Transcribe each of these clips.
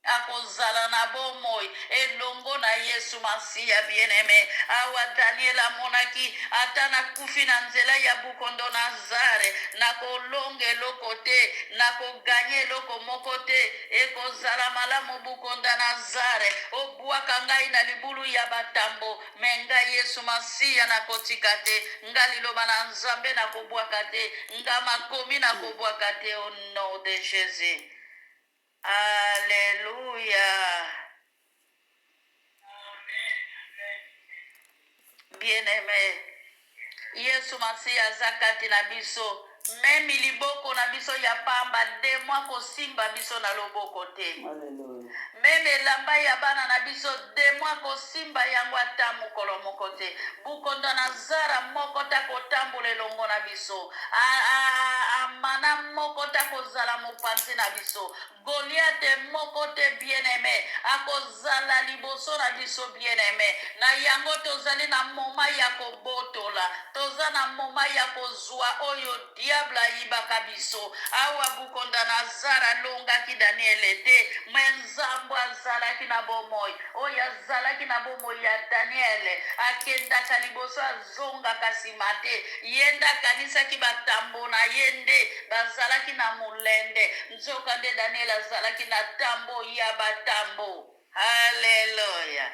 Akozala na bomoi elongo na Yesu Masiya bien-aime. Awa Daniel amonaki, ata nakufi na nzela ya Bukondonazare, nakolonga eloko te, nakoganye eloko moko te. Ekozala malamu Bukondanazare obwaka ngai na libulu ya batambo, me ngai Yesu Masiya nakotika te, nga liloba na Nzambe nakobwaka te, nga makomi nakobwaka te, au nom de Jesus. Alleluia. Bien-aime, Yesu Masiya aza kati na biso. Meme liboko na biso ya pamba, demo akosimba biso na loboko te. Meme elamba ya bana na biso, demo akosimba yango ata mokolo moko te. Bukondo na zara moko te akotambola elongo na biso. Amana moko te akozala mopanzi na biso. Goliate moko te, bien-aime, akozala liboso na biso, bien-aime. Na yango tozali na moma ya kobotola, toza na moma ya kozwa oyo diable ayibaka biso. Awa Bukondanazar alongaki Daniele te, me Nzambe azalaki na bomoi. Oyo azalaki na bomoi ya Daniele akendaka liboso, azongaka nsima te. Ye nde akanisaki batambo na ye nde bazalaki na molende, nzokande Daniele azalaki na tambo ya batambo. Haleluya!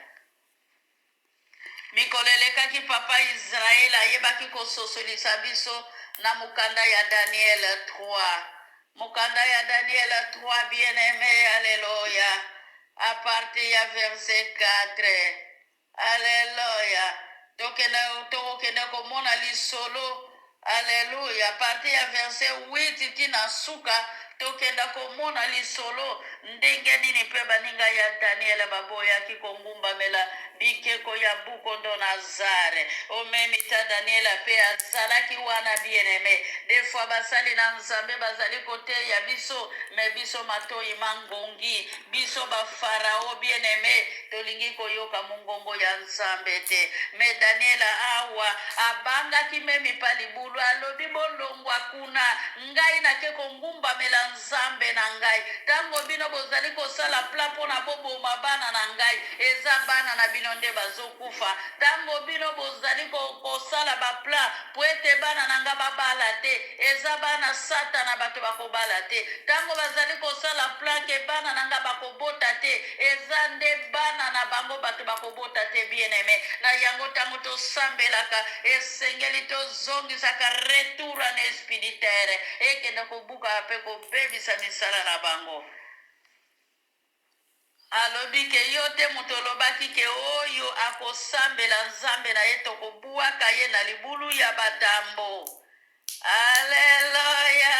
Mikolo elekaki, Papa Israel ayebaki kososolisa biso na mokanda ya Daniel 3. Mokanda ya Daniel 3, bien-aime, alleluia, à partir ya verset 4. Alleluia. Tokende, tokokende komona lisolo. Alleluia. Partir ya verset 8 ti na suka, tokenda komona lisolo ndenge nini mpe baninga ya Daniele baboyaki kongumbamela bikeko ya Bukondonazare. Omemita Daniele mpe azalaki wana, bien-aime. Des fois basali na Nzambe bazali koteya biso, me biso matoyi mangongi, biso ba Farao, bien-aime, tolingi koyoka mongongo ya Nzambe te. Me Daniela awa abangaki meme pa libulu, alobi bolongwa kuna, ngai nake kongumbamela Nzambe na ngai. Tango bino bozali kosala plan mpo na boboma bana na ngai, eza bana na bino nde bazokufa. Tango bino bozali kosala ba plan po ete bana na nga babala te, eza bana Satana bato bakobala te. Tango bazali kosala plan ke bana na nga bakobota te, eza nde bana na bango bato bakobota te. Bien aime, na yango tango tosambelaka esengeli tozongisaka retour en espiritaire ekende kobuka pe kobebisa misala na bango. Alobi ke yo te moto olobaki ke oyo akosambela Nzambe na ye tokobuaka ye na libulu ya batambo. Alleluia!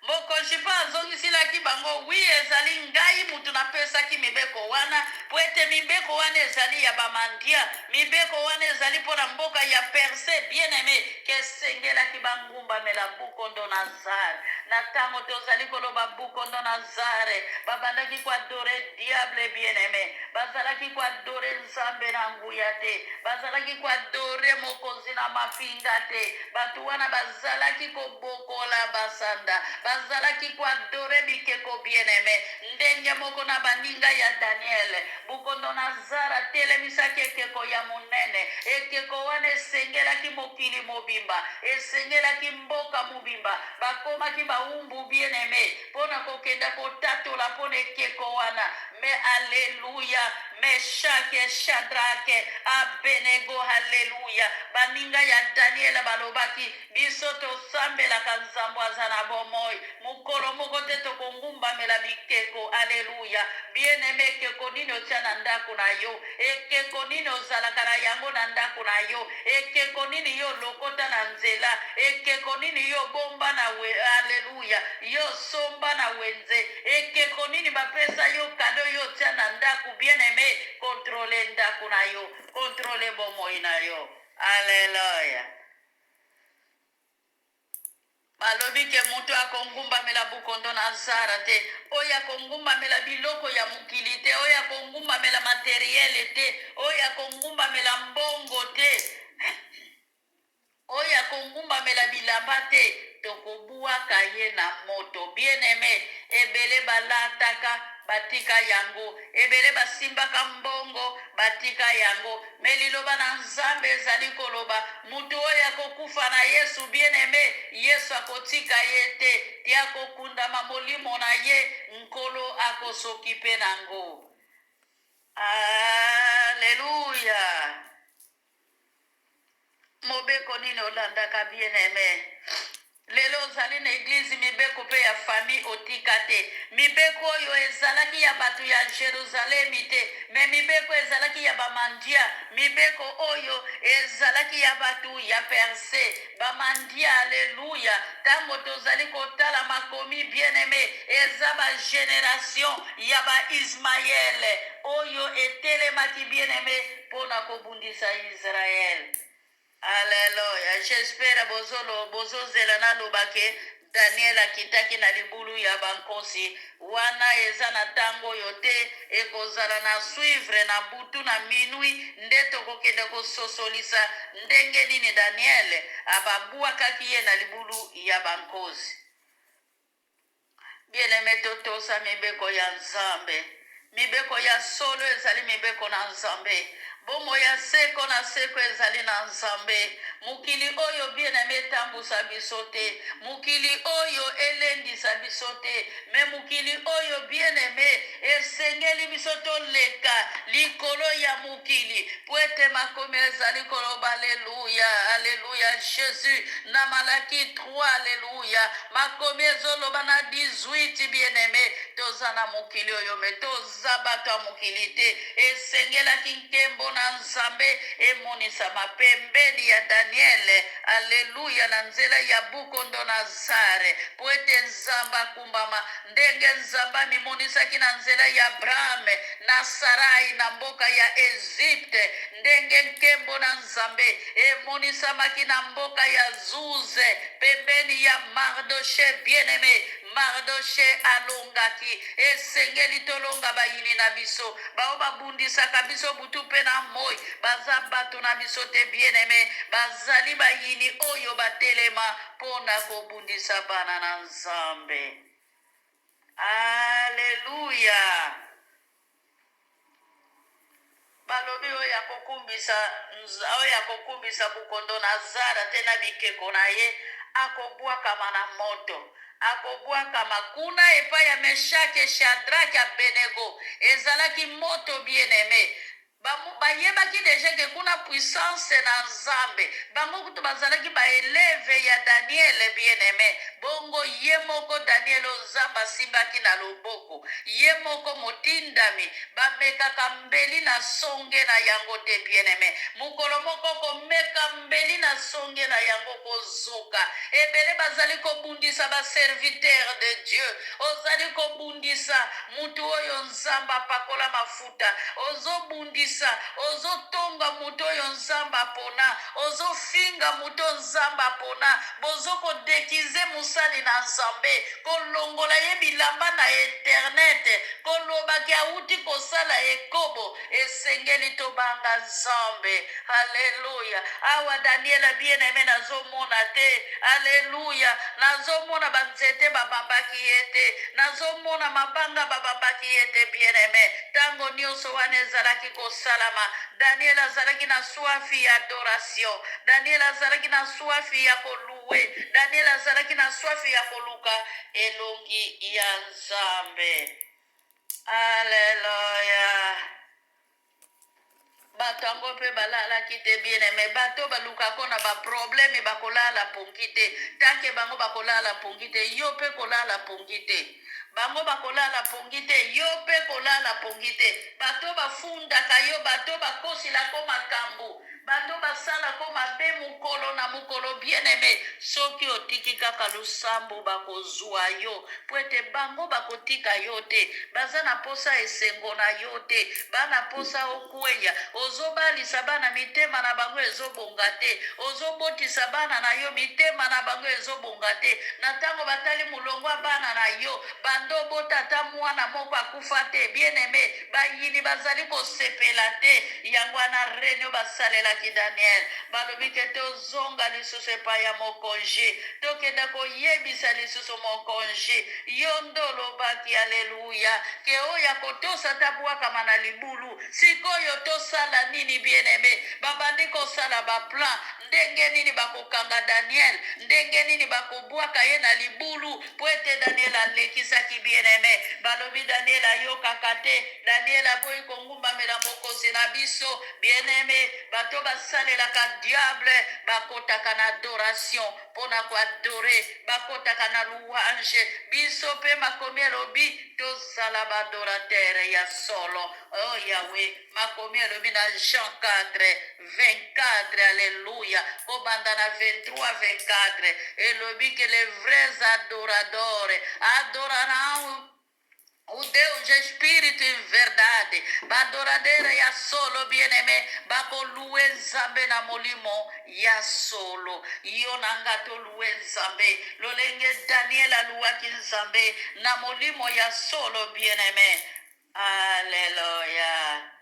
Mokonzi mpe azongisilaki bango, Wi, ezali ngai moto napesaki mibeko wana, mpo ete mibeko wana ezali ya Bamandia, mibeko wana ezali mpo na mboka ya Perse. Bien-aime, ke esengelaki bangumbamela Bukondonazar. Na tango tozali koloba Bukondonazare, babandaki ko adorer diable, bien-aime. Bazalaki ko adorer Nzambe na nguya te. Bazalaki ko adorer mokonzi na mapinga te. Bato wana bazalaki kobokola basanda. Bazalaki ko adorer bikeko, bien-aime. Ndenge moko na baninga ya Daniel, Bukondonazar atelemisaki ekeko ya monene. Ekeko wana esengelaki mokili mobimba, esengelaki mboka mobimba. Bakomaki bawumbu, bien-aime, mpo na kokenda kotatola mpo na ekeko wana. Mais alleluia, Meshake, Shadrake, Abenego, alleluia. Baninga ya Daniel balobaki, biso tosambelaka Nzambe aza na bomoi, mokolo moko te tokongumbamela bikeko. Alleluia. Bien-aime, ekeko nini otia na ndako na yo? Ekeko nini ozalaka na yango na ndako na yo? Ekeko nini yo olokota na nzela? Ekeko nini yo obomba na we, alleluia, yo osomba na wenze? Ekeko nini bapesa yo kado yo otia na ndako? Bien aime, controle ndako na yo, controle bomoi na yo. Alleluia. Balobi ke moto akongumbamela bukondo na zara te, oyo akongumbamela biloko ya mokili te, oyo akongumbamela materiele te, oyo akongumbamela mbongo te, oyo akongumbamela bilamba te, tokobuaka ye na moto. Bien aime, ebele balataka. batika yango. Ebele basimbaka mbongo, batika yango. Me liloba na Nzambe ezali koloba, moto oyo akokufa na Yesu, bien-aime, Yesu akotika ye te, ti akokundama molimo na ye, Nkolo akosokipe nango. Alleluia! Mobeko nini olandaka bien-aime? Lelo ozali na eglise mibeko pe ya famille otika te. Mibeko oyo ezalaki ya bato ya Jerusalemi te, mais mibeko ezalaki ya ba mandia, mibeko oyo ezalaki ya bato ya Perse, ba mandia. Alleluia! Tango tozali kotala makomi bien-aime, eza ba generation ya ba Ismaël oyo etelemaki bien-aime pona kobundisa Israël. Alleluia j'espère bozolo bozozela naloba ke Daniel akitaki na libulu ya ba nkosi wana eza na tango oyo te ekozala na suivre na butu na minuit nde tokokende kososolisa ndenge nini Daniel ababuakaki ye na libulu ya ba nkosi. Bien aime totosa mibeko ya Nzambe. Mibeko ya solo ezali mibeko na Nzambe. Bomoi ya seko na seko ezali na Nzambe. Mokili oyo bien aime etambusa biso te. Mokili oyo elendisa biso te. Mais mokili oyo bien aime esengeli biso toleka likolo ya mokili po ete makomi ezali koloba aleluya aleluya Jesus na Malaki 3 aleluya makomi ezoloba na 18 bien aime toza na mokili oyo me toza bato ya mokili te esengelaki nkembo na Nzambe emonisama pembeni ya Daniele aleluya na nzela ya bukondo na zare po ete Nzambe akumbama Ndenge Nzambe amimonisaki na nzela ya Abrahame na Sarai na mboka ya Ezipte, ndenge nkembo na Nzambe emonisamaki na mboka ya Zuze pembeni ya Mardoshe. Bien-aime, Mardoshe alongaki. Esengeli tolonga bayini na biso, baoyo babundisaka biso butu mpe na moi. Baza bato na biso te, bien-aime, bazali bayini oyo batelema mpo na kobundisa bana na Nzambe. Aleluya! Balobi oyo akokumbisa oyo akokumbisa bukondo na zara te na bikeko na ye akobwakama na moto akobwakama kuna epai ya Meshake, Shadrake, Abenego ezalaki moto bien-aime. Bayebaki dejà ke kuna puissance na Nzambe. Bango kutu bazalaki ba elèves ya Daniel bien aime. Bongo ye moko Daniel oyo Nzambe asimbaki na loboko, ye moko motindami, bamekaka mbeli na songe na yango te bien aime. Mokolo moko okomeka mbeli na songe na yango okozoka. Ebele bazali kobundisa ba serviteurs de Dieu. Ozali kobundisa mutu oyo Nzambe apakola mafuta. Ozo bundisa, ozo tonga moto oyo Nzambe apona, ozo finga moto oyo Nzambe apona, bozo ko dequiser mosali na Nzambe, kolongola ye bilamba na internet, koloba ke awuti kosala ekobo. Esengeli tobanga Nzambe. Alleluia. Awa Daniel bien aime nazo mona te. Alleluia. Nazo mona ba nzete ba bambaki ye te. Nazo mona mabanga ba bambaki ye te bien aime. Tango nioso wana ezalaki kosalama, Daniel azalaki na soif ya adoration. Daniel azalaki na soif ya ko louer. Daniel azalaki na soif ya koluka elongi ya Nzambe. Alleluia. Bato yango pe balalaki te bien aime bato balukako na ba problème bakolala pongi te tant que bango bakolala pongi te yo pe kolala pongi te bango bakolala pongi te yo pe kolala pongi te bato bafundaka yo bato bakosilako makambu Bato basalako mabe mokolo na mokolo bien aime soki otiki kaka losambo bakozua yo po ete bango bakotika yo te baza na posa esengo na yo te ba na posa okweya. Ozobalisa bana mitema na bango ezobonga te. Ozobotisa bana na yo mitema na bango ezobonga te. Na ntango batali molongo ya bana na yo, banda obota ata mwana moko akufa te. Bien aime, bayini bazali kosepela te. Yango wana reunion basalelaki Daniel. Balobi ke tozonga lisusu epai ya mokonzi, tokende koyebisa lisusu mokonzi, yo nde olobaki, aleluya, ke oyo akotosa te abwakama na libulu. Sikoyo tosala nini? Bien aime, babandi kosala ba plan ndenge nini bakokanga Daniel, ndenge nini bakobwaka ye na libulu, mpo ete Daniel alekisaki. Bien aime, balobi Daniel ayokaka te, Daniel aboyi kongumbamela mokonzi na biso. Bien aime, bato basalelaka diable bakotaka na adoration mpo na koadore, bakotaka na louange. Biso mpe makomi elobi tozala ba adorateur ya solo. Oh Yahweh, makomi elobi na Jean 4 24, alleluia, kobanda na 23 24, elobi que les vrais adoradores adorarão o Deus espírito em verdade. Baadoradere ya solo, bien-aimé, bakoluwe Nzambe na molimo ya solo. Yo na nga toluwe Nzambe lolenge Daniel aluwaki Nzambe na molimo ya solo, bien-aimé. Alleluia.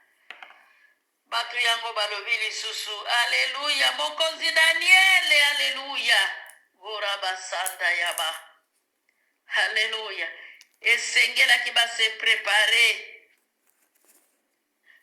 Bato yango balobi lisusu, Alleluia, mokonzi Daniele, alleluia, gora basanda yaba. Alleluia. Esengelaki ba se preparer.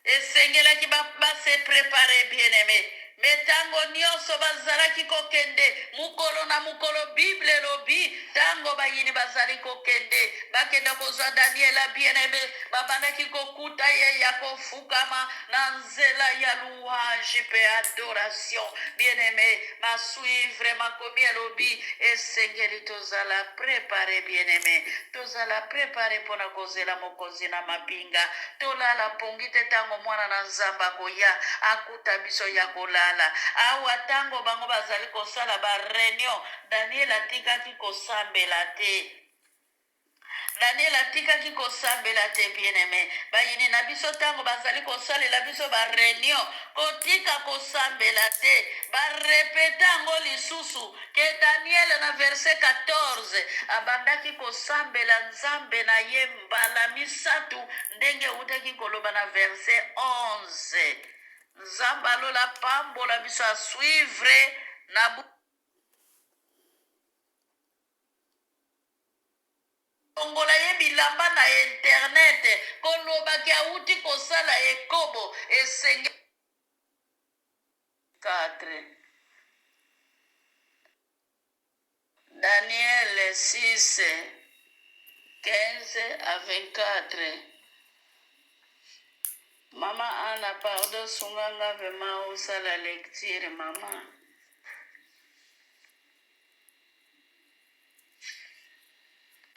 Esengelaki ba, ba se preparer, bien-aimé. Me ntango nyonso bazalaki kokende, mokolo na mokolo, Bible elobi, ntango bayini bazali kokende, bakenda kozwa Daniela, bien-aimé, babandaki kokuta ye ya kofukama na nzela ya louange mpe adoration. Bien-aimé, masuivre makomi elobi, esengeli tozala prepare, bien-aimé, tozala prepare mpo na kozela mokonzi na mapinga. Tolala mpongi te ntango mwana na Nzambe akoya akuta biso ya kolala. Awa ntango bango bazali kosala ba reunion, Daniel atikaki kosambela te. Daniel atikaki kosambela te, bien-aime. Bayini na biso ntango bazali kosalela biso ba reunion, kotika kosambela te. Barepete yango lisusu ke Daniel na verset 14 abandaki kosambela Nzambe na ye mbala misato, ndenge eutaki koloba na verset 11. Nzambe alola pambola biso a suivre na Longola ye bilamba na internet, koloba ke awuti kosala ekobo, esenge 4. Daniel 6, 15 à 24. Mama Anna, pardon, sunga nga vraiment osala lecture mama.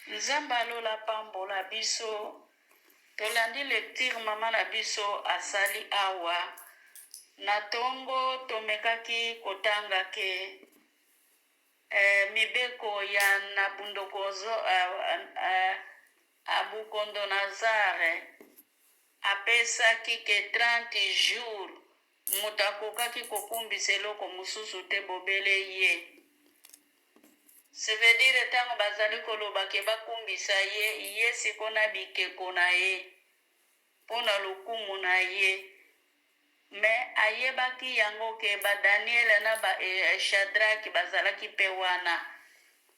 Nzambe ya lola apambola biso. Tolandi lecture mama na biso asali awa na tongo. Tomekaki kotanga ke eh, mibeko ya Nabundokozo eh, eh, Abukondonazare apesaki ke 30 jours moto akokaki kokumbisa eloko mosusu te bobele ye. Ce veut dire tango bazali koloba ke bakumbisa ye, ye siko na bikeko na ye po na lokumu na ye. Mais ayebaki yango ke ba Daniel na ba Shadrach bazalaki pe wana.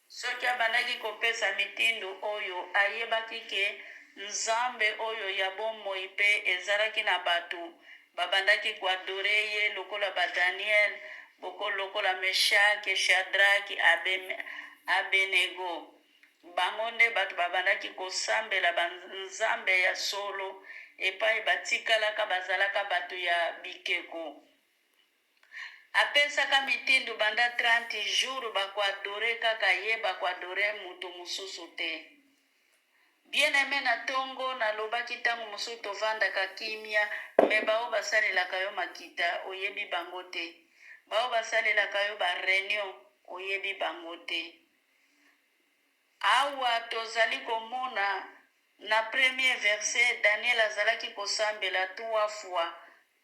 Soki abandaki kopesa mitindo oyo, ayebaki ke Nzambe oyo ya bomoi pe ezalaki na batu babandaki ko adorer ye lokola ba Daniel, boko lokola Meshake, Shadrake, Abenego. Bango nde batu babandaki kosambela ba nzambe ya solo epai batikalaka bazalaka batu ya bikeko. Apesaka mitindo banda 30 jours bako adorer kaka ye, bako adorer mutu mususu te. Bien aime, na tongo nalobaki tango mosusu tovandaka kimia mais baoyo basalelaka yo makita oyebi bango te, baoyo basalelaka yo ba reunion oyebi bango te. Awa tozali komona na premier verset Daniel azalaki kosambela trois fois.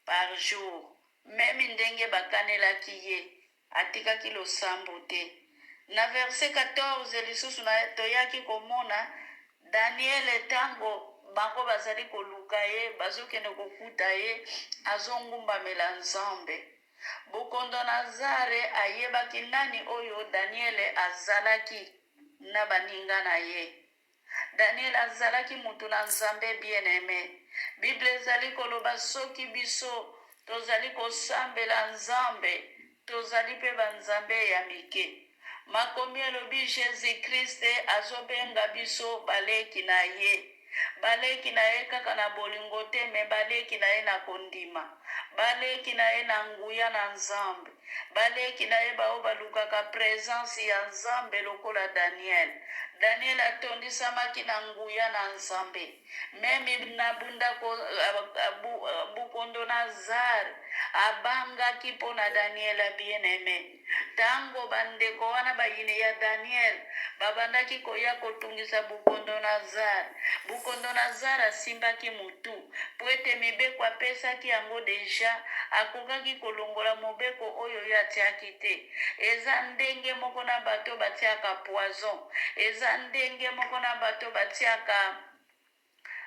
par jour. Meme ndenge bakanelaki ye, atikaki losambo te. Na verset 14 lisusu na toyaki komona Daniele tango bango bazali koluka ye, bazokende kokuta ye azongumbamela Nzambe. Bokondonazare ayebaki nani oyo Daniele azalaki na baninga na ye. Daniel azalaki mutu na Nzambe bien aime. Bible ezali koloba soki biso tozali kosambela Nzambe tozali pe ba Nzambe ya mike. Makomi elobi Jesus Christ azobenga biso baleki na ye. Baleki na ye kaka na bolingo te mais baleki na ye na kondima. Baleki na ye na nguya na Nzambe. Baleki na ye baoyo balukaka presence ya Nzambe lokola Daniel. Daniel atondisamaki na nguya na Nzambe. Meme Nabukondonazar abangaki mpo na Daniel bien aime. Tango bandeko wana bayini ya Daniel babandaki koya kotungisa Bukondonazar, Bukondonazar asimbaki mutu. Mpo ete mibeko apesaki yango deja, akokaki kolongola mobeko oyo ye atiaki te. Eza ndenge moko na bato batiaka poison, eza ndenge moko na bato batiaka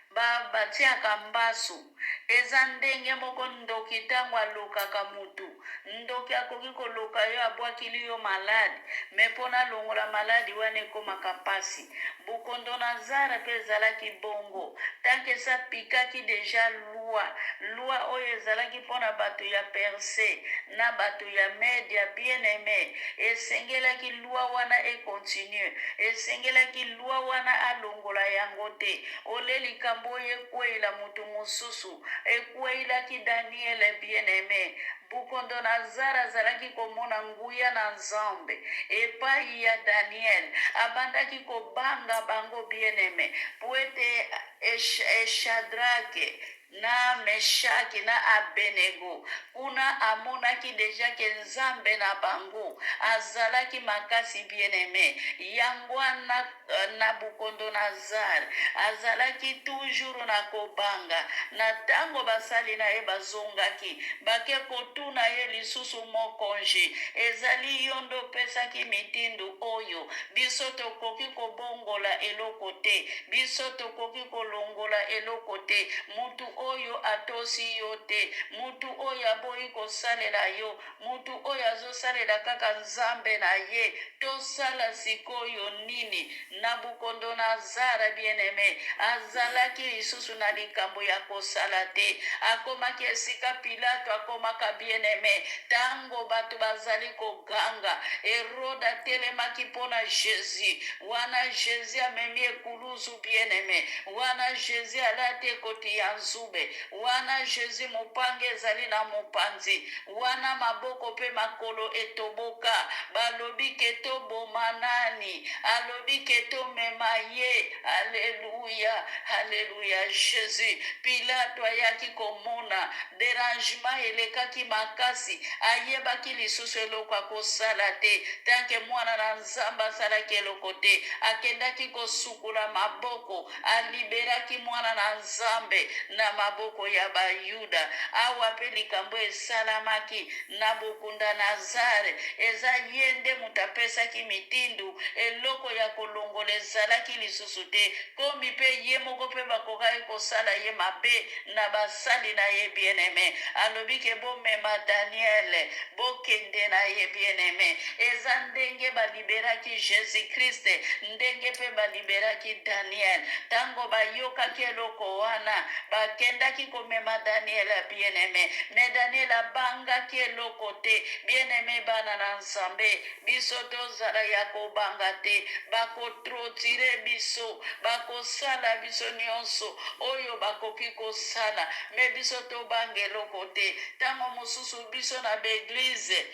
ba batiaka mbasu, eza ndenge moko ndoki tango alokaka mutu, ndoki akoki koloka yo abwakili yo malade, mais pona alongola maladi wana ekomaka pasi. Bukondonazar pe ezalaki bongo tant que esi apikaki dejà loi, loi oyo ezalaki pona batu ya perse na batu ya media bien aime esengelaki loi wana e continue esengelaki loi wana alongola yango te ole likambo oyo ekweyela mutu mususu ekweyilaki Daniel bien aime Bukondonazar azalaki komona nguya na Nzambe epayi ya Daniel. Abandaki kobanga bango bien-aime, mpo ete Shadrake na Meshaki na Abenego kuna amonaki dejà ke Nzambe na bango azalaki makasi bien-aime. Yango wana Nabukondonazar azalaki toujours na kobanga. Na tango basali na ye bazongaki, bake kotuna ye lisusu, Mokonji, ezali yo nde opesaki mitindo oyo? Biso tokoki kobongola eloko te, biso tokoki kolongola eloko te. Mutu oyo atosi yo te, mutu oyo aboyi kosalela yo, Mutu oyo azosalela kaka Nzambe na ye, tosala sikoyo nini? Nabukondonazara, bien-aime, azalaki lisusu na likambo ya kosala te. Akomaki esika Pilato akomaka, bien-aime, tango bato bazali koganga. Herode atelemaki mpo na Jesus. Wana Jesus amemi ekuluzu, bien-aime. Wana Jesus alati ekoti ya nzube. Wana Jesus mopanga ezali na mopanzi. Wana maboko pe makolo etoboka, balobi ke toboma nani? Alobi ke tomema ye. Alleluia, alleluia Jesus. Pilato ayaki komona derangement elekaki makasi, ayebaki lisusu eloko akosala te. Tant que mwana na Nzambe asalaki eloko te, akendaki kosukola maboko, aliberaki mwana na Nzambe na maboko ya Bayuda. Awa pe likambo esalamaki na Bokundanazzare, eza ye nde moto apesaki mitindu, eloko ya kolongola ezalaki lisusu te, komi pe ye moko pe bakokaki kosala ye mabe na basali na ye bien-aime. Alobi ke bomema Daniel, bokende na ye bien-aime. Eza ndenge ba liberaki Jesus-Christ, ndenge pe ba liberaki Daniel. Tango bayokaki eloko wana, bakendaki komema Daniel bien-aime. Mais Daniel abangaki eloko te. Bien-aime bana na Nzambe, biso tozala ya kobanga te. Bako torturer biso, bakosala biso nionso oyo bakoki kosala, mais biso tobanga eloko te. Tango mosusu biso na ba eglise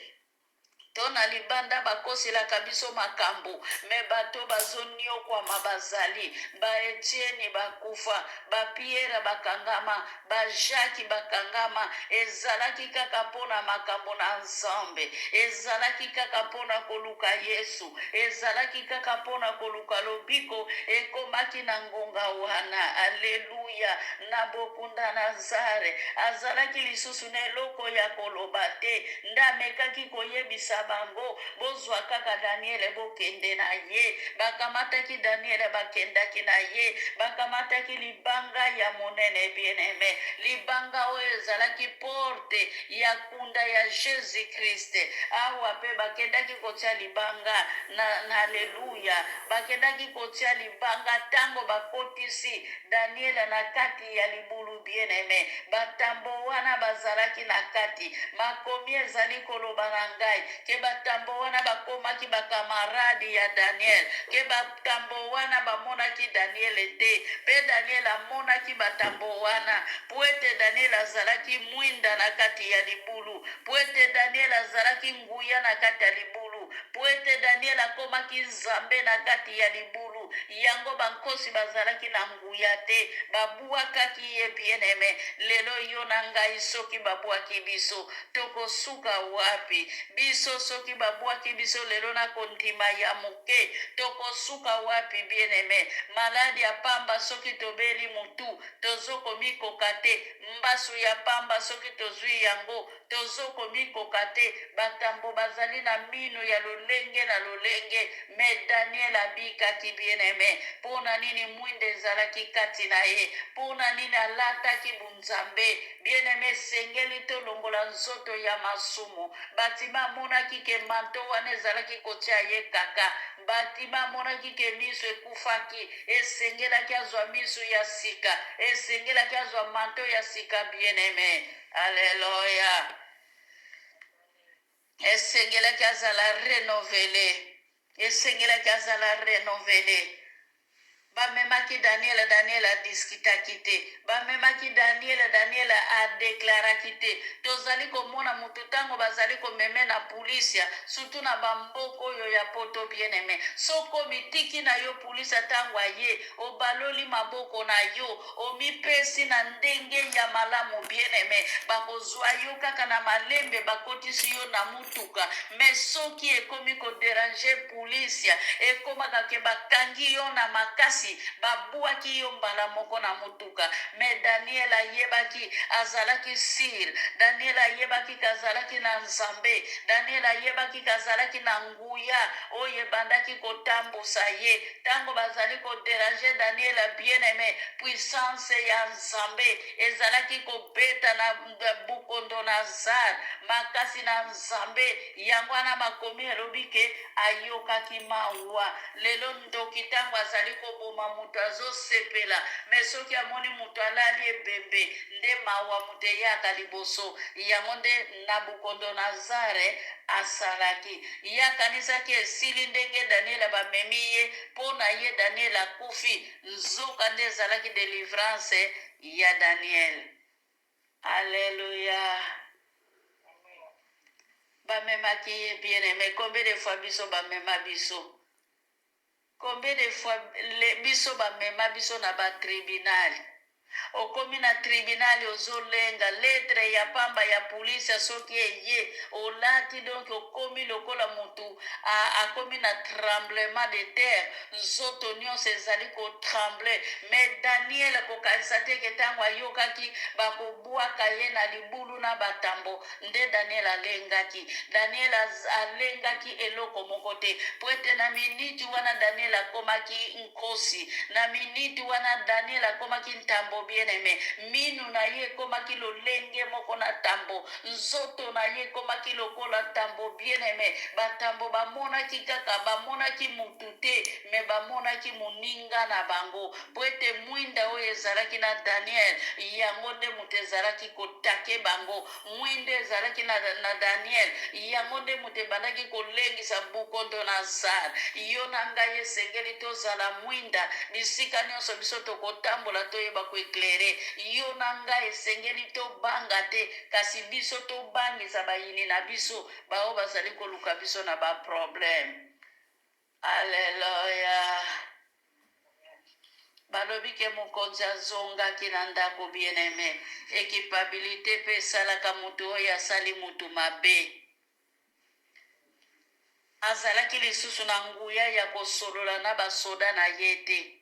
to na libanda bakoselaka biso makambo, mais bato bazoniokwama bazali. Ba Etienne bakufa, ba Pierre bakangama, ba Jacques bakangama, ezalaki kaka mpo na makambo na Nzambe, ezalaki kaka mpo na koluka Yesu, ezalaki kaka mpo na koluka lobiko, ekomaki na ngonga wana. Alleluia! Aleluya! Na bokunda Nazare, azalaki lisusu na eloko ya koloba te, nde amekaki koyebisa bango, Bozwa kaka Daniele, bokende na ye. Bakamataki Daniele, bakendaki na ye. Bakamataki libanga ya monene, bien-aime, libanga oyo ezalaki porte ya kunda ya Jesus-Christ. Awa pe bakendaki kotia libanga na, na aleluya, bakendaki kotia libanga tango bakotisi Daniele na kati ya libulu, bien-aime. Batambo wana bazalaki na kati. Makomi ezali koloba na ngai ke batambo wana bakomaki ba camarade ya Daniel, ke batambo wana bamonaki Daniele te, pe Daniel amonaki batambo wana, po ete Daniel azalaki mwinda na kati ya libulu, po ete Daniel azalaki nguya na kati ya libulu, po ete Daniel akomaki Nzambe na kati ya libulu. Yango bankosi bazalaki na nguya te, babuakaki ye. Bien-aime, lelo yo na ngai soki babuaki biso, tokosuka wapi? Biso soki babuaki biso lelo na kondima ya moke, tokosuka wapi? Bien-aime, maladi ya pamba soki tobeli mutu, tozo komikoka te, mbasu ya pamba soki tozui yango, Tozo komikoka te, batambo bazali na minu ya lolenge na lolenge, mais Daniel abikaki, bien aime. Pona nini mwinda ezalaki kati na ye? Pona nini alataki bunzambe? Bien aime, esengeli tolongola nzoto ya masumu. Batime amonaki ke manteau wana ezalaki kotia ye kaka. Batime amonaki ke miso ekufaki, esengelaki azwa miso ya sika, esengelaki azwa manteau ya sika, bien aime. Alleluia. Esengelaki azala renouvelé. Esengelaki azala renouvelé. Bamemaki Daniel, Daniel adiskitaki te. Bamemaki Daniel, Daniel adeklaraki te. Tozali komona moto ntango bazali komeme na pulisia, surtout na bamboka oyo ya poto, bien aime. Soko omitiki na yo pulisia ntango aye, obaloli maboko na yo, Omipesi na ndenge ya malamu bien aime bakozua yo kaka na malembe bakotisi yo na mutuka mais soki ekomi ko deranger police ekomaka ke bakangi yo na makasi babuaki yo mbala moko na mutuka mais Daniel ayebaki azalaki sur Daniel ayebaki ke azalaki na Nzambe Daniel ayebaki ke azalaki na nguya oyo ebandaki kotambusa ye Tango bazali ko deranger Daniel bien aime, puissance ya Nzambe ezalaki kobeta na Bukondonazar, makasi na Nzambe. Yango wana makomi elobi ke ayokaki mawa. Lelo ndoki tango azali koboma moto azosepela, mais soki amoni moto alali ebembe nde mawa moto eyaka liboso. Yango nde Nabukondonazare asalaki. Ye akanisaki esili ndenge Daniele bamemi ye, mpo na ye Daniele akufi, nzoka nde ezalaki delivrance ya Daniele. Alleluia. Bamemaki ye, bien aime. Combien de fois biso bamema biso? Combien de fois le, biso bamema biso na ba tribunal? Okomi na tribunal ozo lenga lettre ya pamba ya police soki eye olati donc okomi lokola mutu a, akomi na tremblement de terre nzoto nionso ezali ko tremble mais Daniel kokanisa te ke tango ayokaki bakobuaka ye na libulu na batambo Nde Daniel alengaki. Daniel alengaki eloko moko te, mpo ete na miniti wana Daniel akomaki nkosi. Na miniti wana Daniel akomaki ntambo, bien-aime. Minu na ye ekomaki lolenge moko na ntambo. Nzoto na ye ekomaki lokola ntambo, bien-aime. Bantambo bamonaki kaka, bamonaki mutu te, mais bamonaki moninga na bango. Mpo ete mwinda oyo ezalaki na Daniel, yango nde moto ezalaki kotake bango. Mwinda ezalaki na, na Daniel, yango nde moto ebandaki kolengisa Bukondonazar. Yo na ngai esengeli tozala mwinda bisika nyonso biso tokotambola, toyeba ko-eclairer. Yo na ngai esengeli tobanga te, kasi biso tobangisa bayini na biso, baoyo bazali koluka biso na ba-problème. Alleluia! Balobi ke mokonzi azongaki na ndako bien aime ekipabilite pe esalaka mutu oyo asali mutu mabe azalaki lisusu na nguya ya kosolola na ba soda na ye te.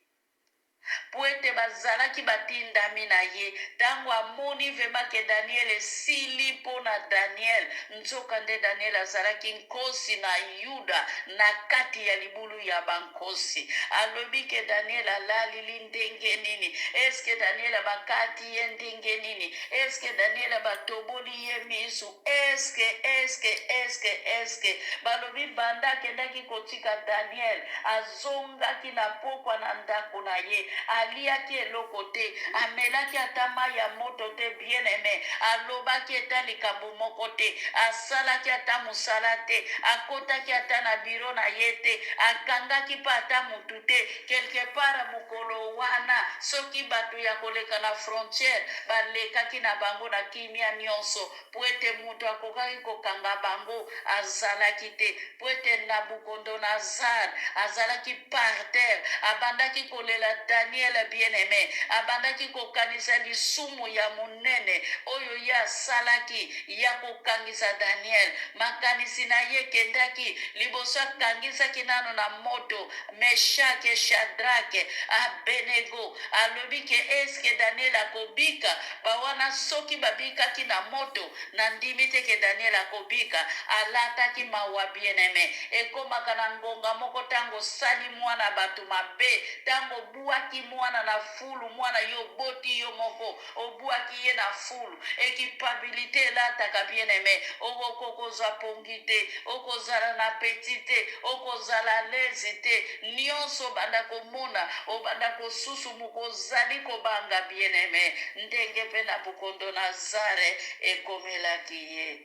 Mpo ete bazalaki batindami na ye. Ntango amoni vraiment ke Daniel esili mpo na Daniel, nzokande Daniel azalaki nkosi na Yuda na kati ya libulu ya bankosi. Alobi ke Daniel alalili ndenge nini? Eske Daniel bakati ye ndenge nini? Eske Daniel batoboli ye misu? Eske, eske, eske, eske. Balobi banda akendaki kotika Daniel, azongaki na pokwa na ndako na ye, aliaki eloko te, amelaki ata mai ya moto te, bien-aime, alobaki ata likambo moko te, asalaki ata mosala te, akotaki ata na biro na ye te, akangaki mpe ata motu te. Quelque part mokolo wana, soki bato ya koleka na frontière balekaki na bango na kimia nyonso, mpo ete moto akokaki kokanga bango azalaki te, mpo ete Nabukondonazar azalaki par terre, abandaki kolela Daniel bien-aime, abandaki kokanisa lisumu ya monene oyo ye asalaki ya kokangisa Daniel. Makanisi na ye ekendaki liboso, akangisaki nano na moto Meshake, Shadrake, Abenego. Alobi ke eske Daniel akobika? Bawana soki babikaki na moto, nandimi te ke Daniel akobika. Alataki mawa bien aime. Ekomaka na ngonga moko tango osali mwana bato mabe, tango obuaki mwana na fulu, mwana yo oboti yo moko, obuaki ye na fulu, ekipabilite elataka bien aime, okokoka kozwa pongi te, okozala na appetit te, okozala à l'aise te, nionso obanda komona, obanda kosusumuka, ozali kobanga bien aime, ndenge pe Nabukondonazare ekomelaki ye.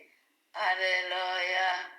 Alleluia.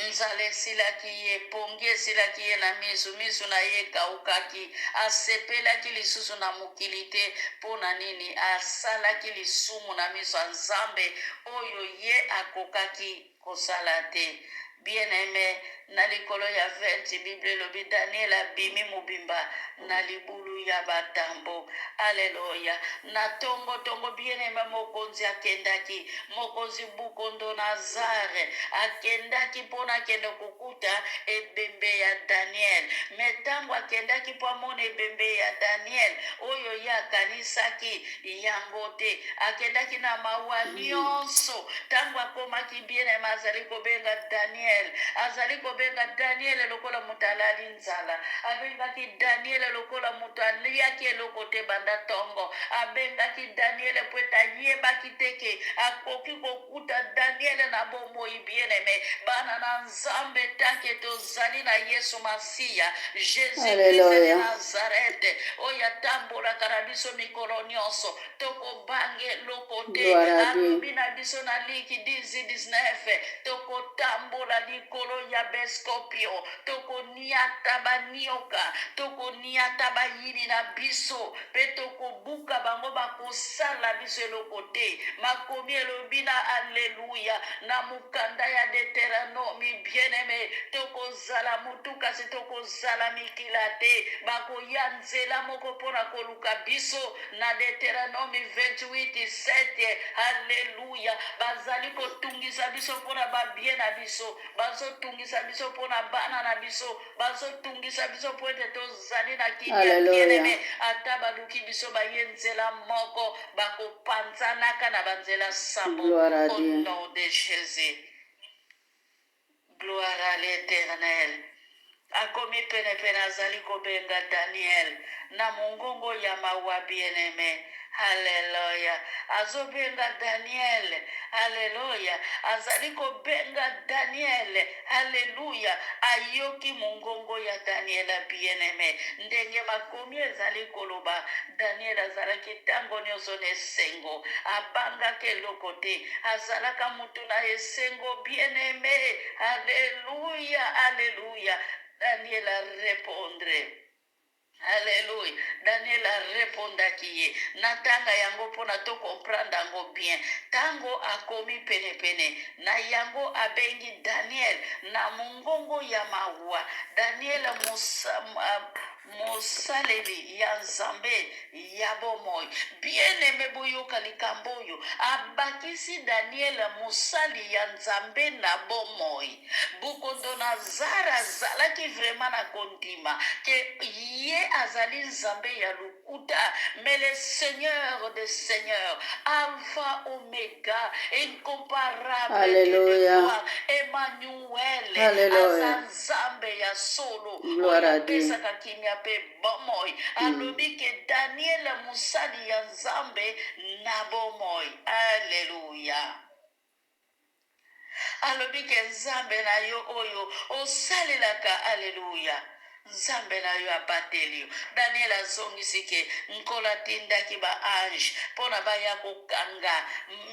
Nzala esilaki ye, pongi esilaki ye na miso, miso na ye ekaukaki. Asepelaki lisusu na mokili te. Mpo na nini? Asalaki lisumu na miso ya Nzambe oyo ye akokaki kosala te. Bien-aime, na likolo ya 20, Biblia elobi Daniel abimi mobimba na libulu ya batambo. Aleluya! Na tongo tongo, bien-aime, mokonzi akendaki, mokonzi Bukondonazare akendaki mpo na akende kokuta ebembe ya Daniel. Me ntango akendaki mpo amona ebembe ya Daniel, oyo ye akanisaki yango te, akendaki na mawa nyonso. Ntango akomaki, bien-aime, azali kobenga Daniel, azali kobenga Daniel lokola moto alali nzala. Abengaki Daniele lokola moto aliaki eloko te banda ntongo. Abengaki Daniele mpo ete ayebaki te ke akoki kokuta Daniele na bomoi. Bien-aime, bana na Nzambe, tanke tozali na Yesu Masiya, Jesus Christ de Alleluia. Nazareth, oyo atambolaka na biso mikolo nyonso, tokobanga eloko te. Gloire à Dieu. Alobi na biso na Liki 10, 19, tokotambola likolo ya beskopio, tokoniata banioka, tokoniata bayini na biso, mpe tokobuka bango, bakosala biso eloko te. Makomi elobi na Alleluia na mokanda ya Deuteronomi, bien-aime, tokozala motu kasi tokozala mikila te. Bakoya nzela moko mpo na koluka biso na Deuteronomi 28, 7. Alleluia. Bazali kotungisa biso mpo na babie na biso, bazotungisa biso mpo na bana na biso, bazotungisa biso mpo ete tozali na kimia. Alleluia. Bien-aime, ata baluki biso baye nzela moko, bakopanzanaka na banzela sambo. Gloire à Au Dieu. nom de Jésus. Gloire à l'Éternel. Akomi penepene, azali kobenga Daniel na mongongo ya mawa, bien-aime. Alleluia. Azobenga Daniel. Alleluia. Azali kobenga Daniel. Alleluia. Ayoki mongongo ya Daniel, bien-aime. Ndenge makomi ezali koloba, Daniel azalaki ntango nyonso na esengo. Abangaki eloko te. Azalaka mutu na esengo, bien-aime. Alleluia. Alleluia. Daniel a répondre. Alléluia. Daniel arepondaki ye. Natanga yango mpona to comprendre yango bien. Tango akomi penepene na yango, abengi Daniel na mongongo ya mawa. Daniel musa, Mosaleli ya Nzambe ya bomoi. Bien-aime, boyoka likambo oyo abakisi Daniel, mosali ya Nzambe na bomoi. Bukondonazar azalaki vraiment na kondima ke ye azali Nzambe ya lokuta, mais le Seigneur des seigneurs, Alpha Omega, incomparable Dieu de Alléluia. gloire, Emmanuel, Alléluia. aza Nzambe ya solo, Gloire oyo à Dieu. apesaka kimia mpe bomoi. Alobi ke Daniel, mosali ya Nzambe na bomoi. Alleluya. Alobi ke Nzambe na yo oyo osalelaka, alleluya, Nzambe na yo abateli yo. Daniel azongisi ke Nkolo atindaki baange mpo na baya kokanga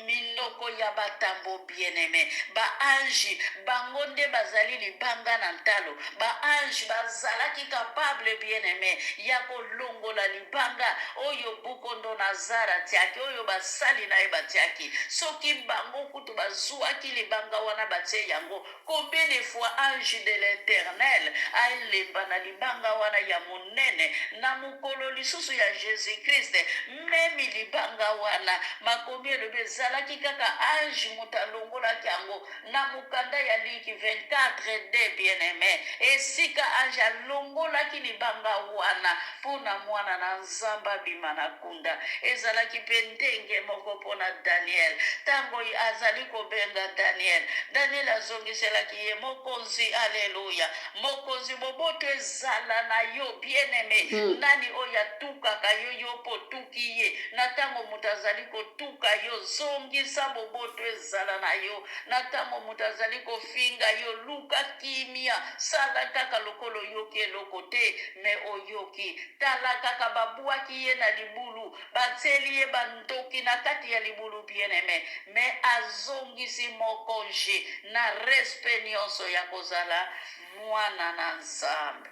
minoko ya batambo. Bien-aime, baange bango nde bazali libanga na ntalo. Baange bazalaki capable, bien-aime, ya kolongola libanga oyo Bukondonazar atiaki, oyo basali na ye batiaki. Soki bango kutu bazwaki libanga wana, batie yango, combien de fois ange de l'Éternel alemba na libanga wana ya monene? Na mokolo lisusu ya Jésus Christ, même libanga wana, makomi elobi ezalaki kaka ange moto alongolaki yango na mokanda ya Luc 24 de bien-aimé, esika ange alongolaki libanga wana mpona mwana na Nzambe abima na kunda. Ezalaki mpe ndenge moko mpona Daniel. Ntango azali kobenga Daniel, Daniel azongiselaki ye: "Mokonzi, aleluya, mokonzi, boboto ezala na yo." Bien-aimé, nani oyo atukaka yo, yo mpo otuki ye? Na ntango moto azali kotuka yo, zongisa boboto ezala na yo. Na ntango moto azali kofinga yo, luka kimia, sala kaka lokola oyoki eloko te, mais oyoki. Tala kaka, babwaki ye na libulu, batieli ye bandoki na kati ya libulu, bien-aimé, mais azongisi mokonzi na respect nyonso ya kozala mwana na Nzambe.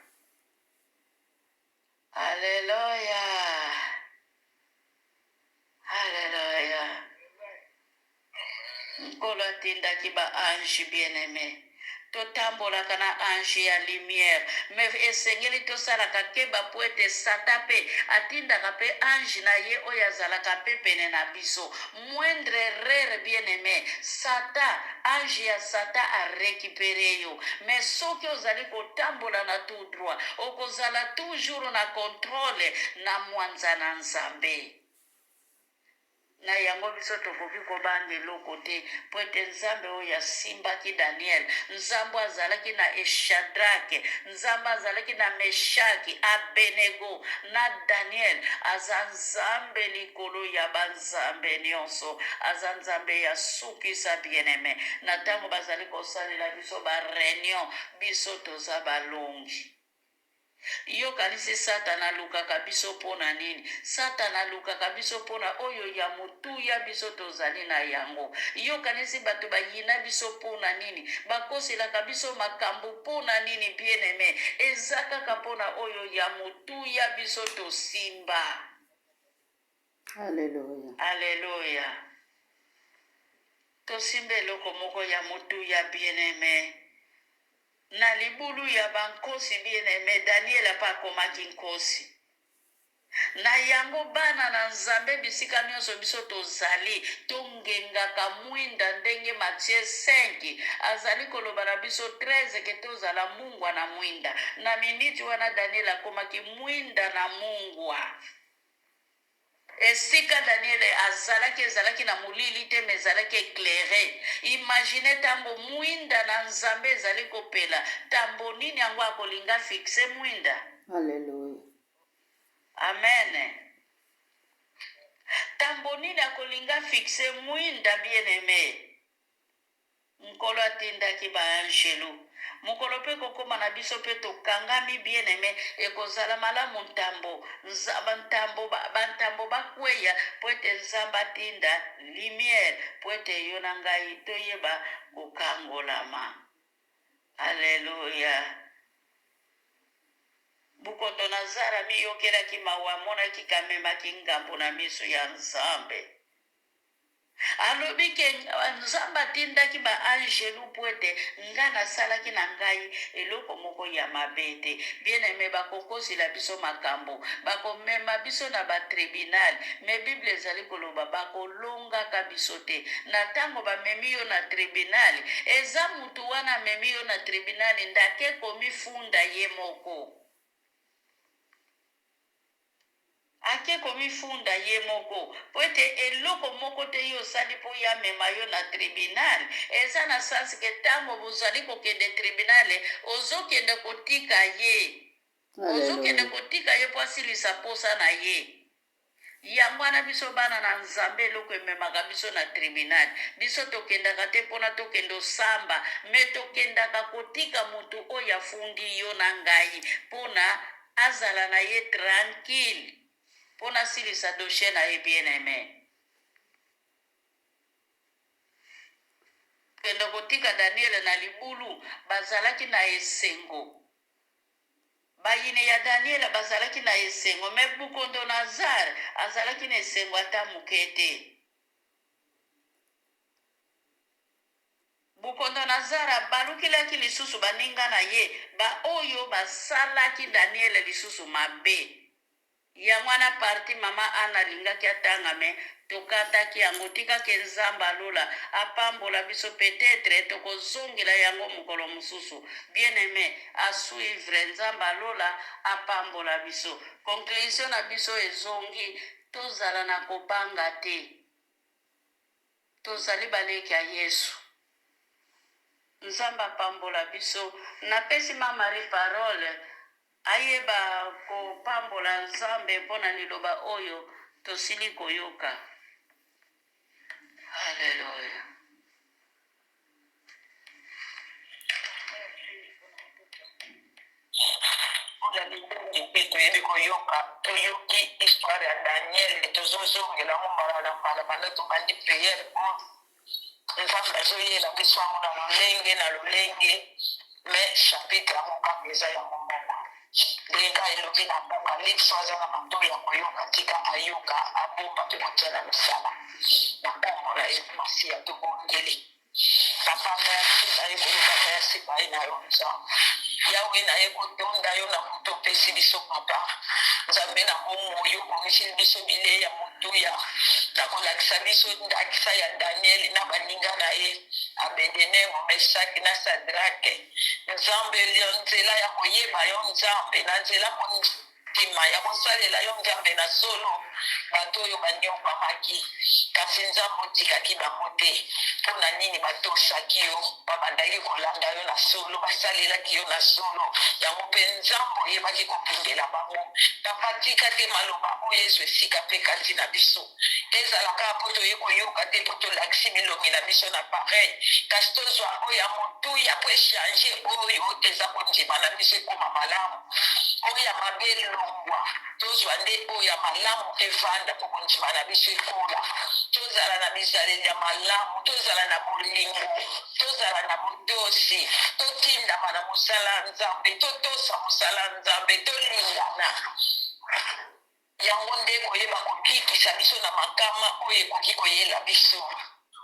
Alleluya, alleluya. Nkolo atindaki baange. Bien-aimé, totambolaka na ange ya lumière, mais esengeli tosalaka keba po ete Satan mpe atindaka mpe ange na ye oyo azalaka mpe pene na biso. Moindre erreur, bien-aimé, Satan, ange ya Satan arécupérer yo. Mais soki ozali kotambola na tout droit, okozala toujours na contrôle na mwanza na Nzambe. Na yango biso tokoki kobanga eloko te, mpo ete Nzambe oyo asimbaki Daniel, Nzambe azalaki na Eshadrake, Nzambe azalaki na Meshaki, Abenego na Daniel, aza Nzambe likolo ya banzambe nyonso, aza Nzambe ya sukisa. Bien-aimé, na ntango bazali kosalela biso baréunion, biso toza balongi. Yokanisi Satana alukaka biso mpo na nini? Satana alukaka biso mpona oyo ya motuya biso tozali na yango. Yokanisi bato bayina biso mpo na nini? Bakoselaka biso makambo mpo na nini? Bien-aimé, eza kaka mpona oyo ya motuya biso tosimba. Alleluya. Alleluya. Tosimba eloko moko ya motuya, bien-aimé. Na libulu ya bankosi, bien-aimé, Daniel mpe akomaki nkosi. Na yango, bana na Nzambe, bisika nyonso biso tozali, tongengaka mwinda ndenge Matthieu 5 azali koloba na biso 13 ke tozala mungwa na mwinda. Na miniti wana Daniel akomaki mwinda na mungwa. Esika Daniel azalaki ezalaki na molili te, mais ezalaki éclairé. Imagine ntango mwinda na Nzambe ezali kopela, ntambo nini yango akolinga fixe mwinda? Alleluya. Amen. Ntambo nini akolinga fixe mwinda? Bien-aimé, Nkolo atindaki baangelu. Mokolo mpe kokóma na biso mpe tokangami, bien-aimé, ekozala malamu ntambo bantambo bantambo bakweya, mpo ete Nzambe atinda lumière, mpo ete yo na ngai toyeba kokangolama. Alleluya. Bukodonazara miyokelaki mawa, amonaki kamemaki ngambo na miso ya Nzambe. Alobi ke Nzambe atindaki ba angelu mpo ete nga nasalaki na ngai eloko moko ya mabe te. Bien aime, bakokosela biso makambo, bakomema biso na ba tribunal, mais Bible ezali koloba bakolongaka biso te. Na tango bamemi yo na tribunal, eza mutu wana amemi yo na tribunal nde ake komifunda ye moko. Ake komifunda ye moko, mpo ete eloko moko te yo osali mpo ye amema yo na tribunal. Eza na sens ke tango bozali kokende tribunal, ozokende kotika ye. Ozokende Alleluia. kotika ye mpo asilisa posa na ye. Yango wana biso bana na Nzambe eloko ememaka biso na tribunal, biso tokendaka te pona tokende osamba, mais tokendaka kotika mutu oyo afundi yo na ngai pona azala na ye tranquille pona asilisa dossier na ye bien aime. Kende kotika Daniele na libulu, bazalaki na esengo. Bayini ya Daniele bazalaki na esengo, mais Bukondonazare azalaki na esengo ata moke te. Bukondonazare abalukilaki lisusu baninga na ye baoyo basalaki Daniele lisusu mabe. Yango wana partie maman Anna alingaki atanga mais tokataki yango tika ke nzambe ya lola apambola biso peut etre tokozongela yango mokolo mosusu bien aime a suivre nzambe ya lola apambola biso conclusion na biso ezongi tozala na kobanga te tozali baleki ya yesu Nzambe apambola biso. Napesi ma Marie parole ayeba kopambola Nzambe mpo na liloba oyo tosili koyoka. Haleluya. Mpe toyebi koyoka, toyoki histoire ya Daniel, tozozongela yango mbala na mbala banda tobandi prière oyo. Nzambe azoyela biso yango na lolenge na lolenge, mais chapitre yango kaka eza yango moko. Ndenge kaka elobi na Apocalypse, oyo aza na matoyi ya koyoka, tika ayoka, abomba mpe kotia na misala. Na nkombo na Yesu Masiya tobondeli. Papa merci, naye koloba merci pai na yo Nzambe. Yawe, naye kotonda yo na moto opesi biso papa. Nzambe na bomoi, obongiseli biso bilei ya motuya na kolakisa biso ndakisa ya Daniele na baninga na ye Abedenego, Mesaki na Sadrake. Nzambe, nzela ya koyeba yo Nzambe, na nzela kondima ya kosalela yo Nzambe na solo, bato oyo banyokwamaki, kasi Nzambe otikaki bango te. Mpo na nini? Batosaki yo, babandaki kolanda yo na solo, basalelaki yo na solo. Yango mpe Nzambe oyebaki kobundela bango. Papa, tika te maloba oyo ezwa esika mpe kati na biso. Ezala kaka mpo toye koyoka te, mpo tolakisi bilongi na biso na pareil, kasi tozwa oyo ya motuya mpo echange oyo eza kondima na biso ekoma malamu. Oyo ya mabe elongwa, tozwa nde oyo ya malamu evanda mpo kondima na biso ekola. Tozala na bizaleli ya malamu, tozala na bolingo, tozala na botosi, totindama na mosala ya Nzambe, totosa mosala ya Nzambe, tolingana. Yango nde ekoyeba kobikisa biso na makama oyo ekoki koyela biso.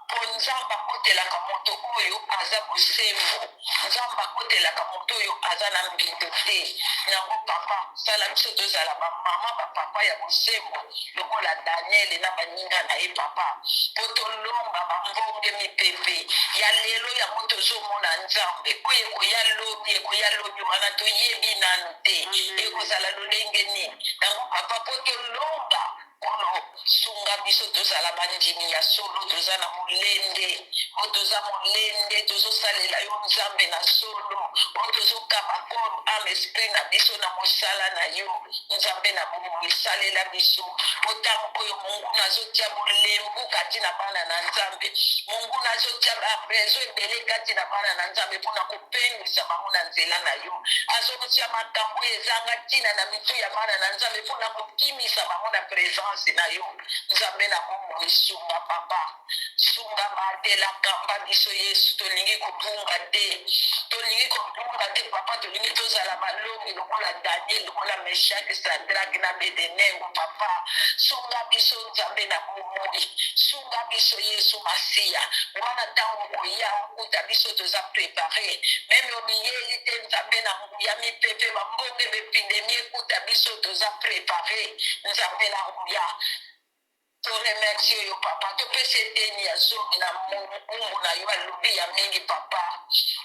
Mpo Nzambe akotelaka moto oyo aza bosembo. Nzambe akotelaka moto oyo aza na mbindo te. Yango papa, sala biso tozala ba mama, ba papa ya bosembo lokola Daniele na baninga na ye papa, mpo tolonga ba mbonge mipepe ya lelo. Yango tozomona Nzambe oyo ekoya lobi, ekoya lobi wana toyebi nanu te ekozala lolenge nini. Yango papa, mpo tolonga, Nkolo, sunga biso tozala bandimi ya solo, toza na molende, oyo toza molende, tozosalela yo Nzambe na solo, oyo tozokaba corps, ame, esprit na biso na mosala na yo Nzambe na bomoi. Salela biso po ntango oyo monguna azotia bolembu kati na bana na Nzambe, monguna azotia ba raison ebele kati na bana na Nzambe mpona kopengwisa bango na nzela na yo, azotia makambo oyo ezanga ntina na mitu ya bana na Nzambe mpona kokimisa bango na presence. présence na yo. Nzambe na bomoi, sunga papa, sunga, batela, kamba biso Yesu. Tolingi kobunga te, tolingi kobunga te papa. Tolingi tozala balongi lokola Daniel, lokola Meshaki, Sadraki na Bedenego. Papa, sunga biso. Nzambe na bomoi, sunga biso Yesu Masiya. Wana ntango koya okuta biso toza préparé, même omiyeli te. Nzambe na nguya, mipepe, bambonge, ba épidémie ekuta biso toza préparé. Nzambe na nguya, toremercie yo papa. Topesa eteni ya zomi na mumbu na yo. Alobi ya mingi papa,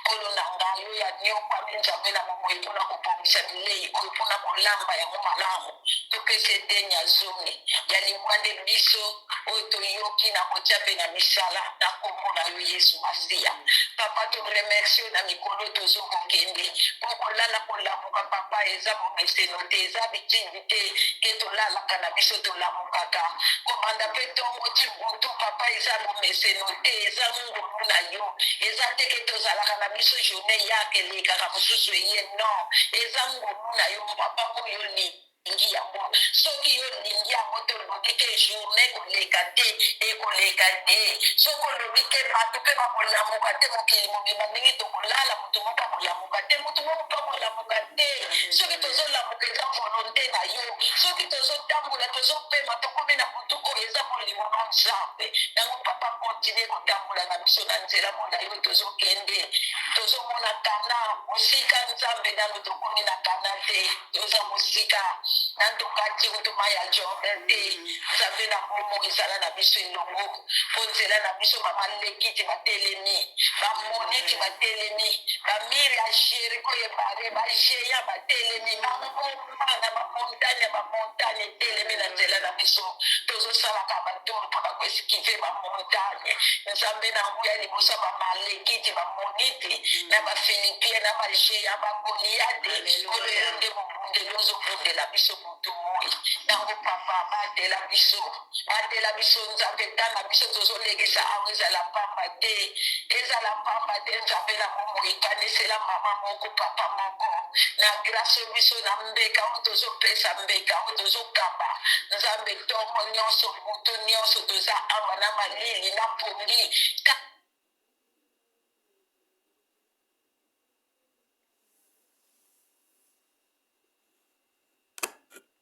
nkolo na ngai, oyo anyokwami. Nzambe na bomoi, mpona kobongisa bilei oyo, mpona kolamba yango malamu, topesa eteni ya zomi ya libwa nde biso oyo toyoki na kotia mpe na misala na nkombo na yo Yesu Masiya. Papa, toremercie yo na mikolo tozokokende mpo kolala kolamuka papa eza bomeseno te, eza bitindi te ke tolalaka na biso tolamukaka kobanda mpe ntongo ti butu. Papa, eza bomeseno te, eza ngolu na yo. Eza te ke tozalaka na biso journée yaka elekaka mosusu eye. Non, eza ngolu na yo papa oyo olingi yango. Soki yo olingi yango, tolobi ke journée koleka te, ekoleka te. Soki olobi ke bato mpe bakolamuka te, mokili mobimba ndenge tokolala, moto moko akolamuka te, moto moko mpe akolamuka te. Soki tozolamuka, eza volonté na yo. Soki tozotambola, tozopema, tokomi na butu oyo, eza bolingo na Nzambe. Yango papa, continue kotambola na biso na nzela molai oyo tozokende. Tozomona kana mosika. Nzambe, nano tokomi na kana te, toza mosika na tokati kutuma ya Jordan te. Nzambe na bomoi, ezala na biso elongo mpo nzela na biso bamalekiti batelemi, bamoniti batelemi, ba murs ya Jeriko ebale, ba géants batelemi, bangomba na ba montagne ya ba montagne etelemi na nzela na biso. Tozosalaka ba tour mpona ko esquiver ba montagne. Nzambe na nguya, liboso ya bamalekiti, bamoniti na bafilipien na ba géants, bagoliate, oyo yo nde mobundeli, ozobundela biso butu moi. Yango papa, batela biso, batela biso Nzambe. Tanga biso tozolekisa awa, ezala pamba te, ezala pamba te. Nzambe na bomoi, kanisela mama moko, papa moko na grâce biso na mbeka oyo tozopesa, mbeka oyo tozokamba. Nzambe, ntongo nyonso, butu nyonso, toza awa na malili na pongi.